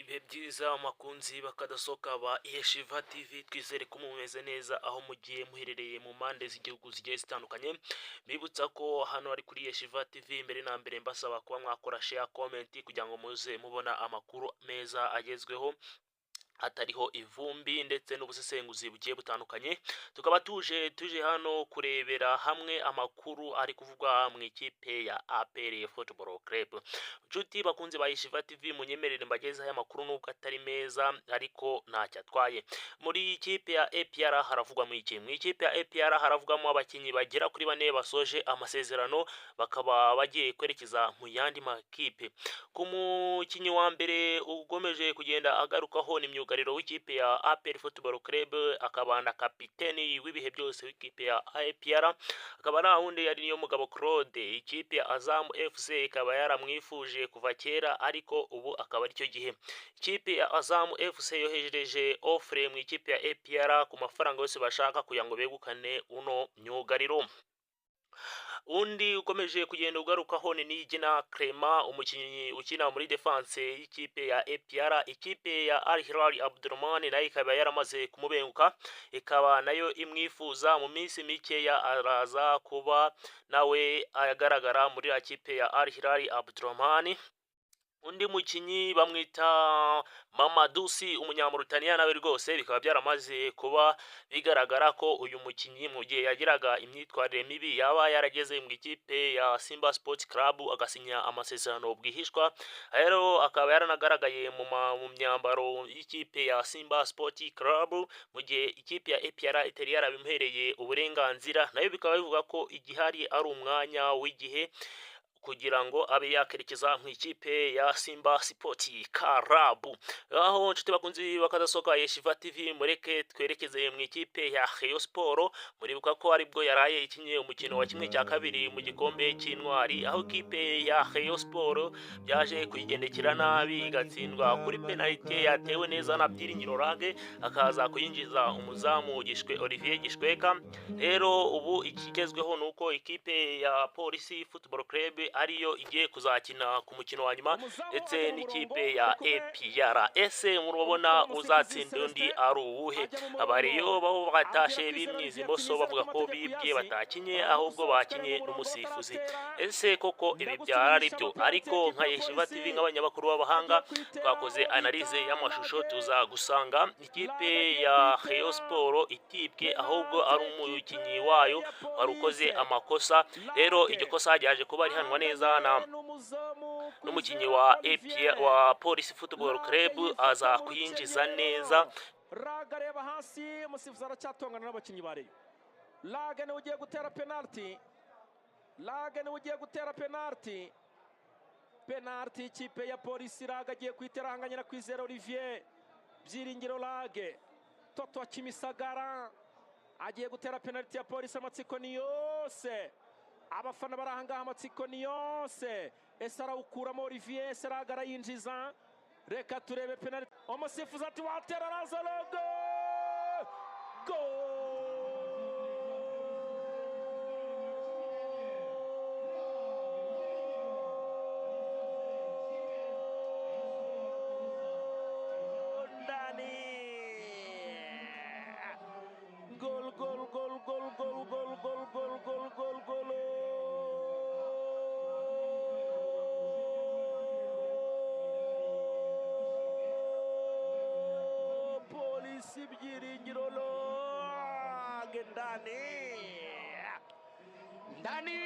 Ibihe byiza makunzi bakadasohoka ba Yeshiva TV, twizere ko mumeze neza aho mugiye muherereye mu mpande z'igihugu zigiye zitandukanye. Mbibutsa ko hano ari kuri Yeshiva TV. Mbere na mbere mbasaba kuba mwakora share, comment kugira ngo muze mubona amakuru meza agezweho hatariho ivumbi ndetse n'ubusesenguzi bugiye butandukanye. Tukaba tuje hano kurebera hamwe amakuru ari kuvugwa mu ikipe ya APR Football Club. Nshuti bakunze ba Yeshiva TV, munyemerere mbagezeho aya makuru nubwo atari meza, ariko ntacyo atwaye. Muri ikipe ya APR haravugwamo iki? Mu ikipe ya APR haravugwamo abakinnyi bagera kuri bane basoje amasezerano, bakaba bagiye kwerekeza mu yandi makipe. Ku mukinnyi wa mbere ukomeje kugenda agarukaho ni myugariro w'ikipe ya APR Football Club, akaba na kapiteni w'ibihe byose w'ikipe ya APR, akaba nta wundi ari niyo mugabo Claude. Ikipe ya Azam FC ikaba yaramwifuje kuva kera, ariko ubu akaba aricyo gihe. Ikipe ya Azam FC yohereje offre mu ikipe ya APR ku mafaranga yose bashaka kugira ngo begukane uno myugariro. Undi ukomeje kugenda ugarukaho ni Niyigena Clement, umukinnyi ukina muri defense y'ikipe ya APR. Ikipe ya Al Hilal Abdurrahman nayo ikaba yaramaze kumubenguka, ikaba nayo imwifuza. Mu minsi mikeya araza kuba nawe agaragara muri ya kipe ya Al Hilal Abdurrahman. Undi mukinnyi bamwita Mamadou Sy, umunyamurutaniya, nawe rwose bikaba byaramaze kuba bigaragara ko uyu mukinnyi mu gihe yagiraga imyitwarire mibi yaba yarageze mu ikipe ya Simba Sports Club agasinya amasezerano bwihishwa. Rero akaba yaranagaragaye mu myambaro y'ikipe ya Simba Sports Club mu gihe ikipe ya APR itari yarabimuhereye uburenganzira. Nayo bikaba bivuga ko igihari ari umwanya w'igihe kugira ngo abe yakerekeza mu ikipe ya Simba Sport Club. Aho nshuti bakunzi bakadasohoka Yeshiva TV, mureke twerekeze mu ikipe ya Rayon Sport. Muribuka ko aribwo yaraye ikinye umukino wa 1/2 mu gikombe cy'intwari, aho ikipe ya Rayon Sport byaje kuyigendekera nabi, igatsindwa kuri penalty yatewe neza na Byiringiro Lague, akaza kuyinjiza umuzamu Gishwe Olivier Gishweka. Rero ubu ikigezweho nuko ikipe ya Polisi Football Club ariyo igiye kuzakina ku mukino wa nyuma ndetse n'ikipe ya APR. Ese murabona uzatsinda undi ari uwuhe? Abareyo bo batashe bimyiza imoso, bavuga ko bibye, batakinye ahubwo bakinye n'umusifuzi. Ese koko ibi byari ari byo? Ariko nka Yeshiva TV, nk'abanyamakuru b'abahanga, twakoze analyse y'amashusho, tuza gusanga ikipe ya Rayon Sport itibwe, ahubwo ari umukinnyi wayo wari ukoze amakosa. Rero iryo kosa ryaje kuba rihanwa neza na n'umukinnyi wa APR, wa Police Football Club, aza kuyinjiza neza. Raga areba hasi, umusifuzi aracyatongana n'abakinnyi ba Rayon. Raga niwe ugiye gutera penaliti, Raga niwe ugiye gutera penaliti. Penaliti y'ikipe ya Polisi, Raga agiye kuyitera ahanganye na Kwizera Olivier. Byiringiro Lague, Toto wa Kimisagara, agiye gutera penaliti ya Polisi. Amatsiko ni yose, abafana bari ahangaha, amatsiko ni yose. Ese arawukuramo Olivier? Ese Raga arayinjiza? Reka turebe penaliti. Umusifuzi ati watera, araza Lague, gol! Ndani! Gol, gol, gol, gol, gol, gol, gol, gol, gol, gol, gol! Polisi, Byiringiro Lague, ndani, ndani!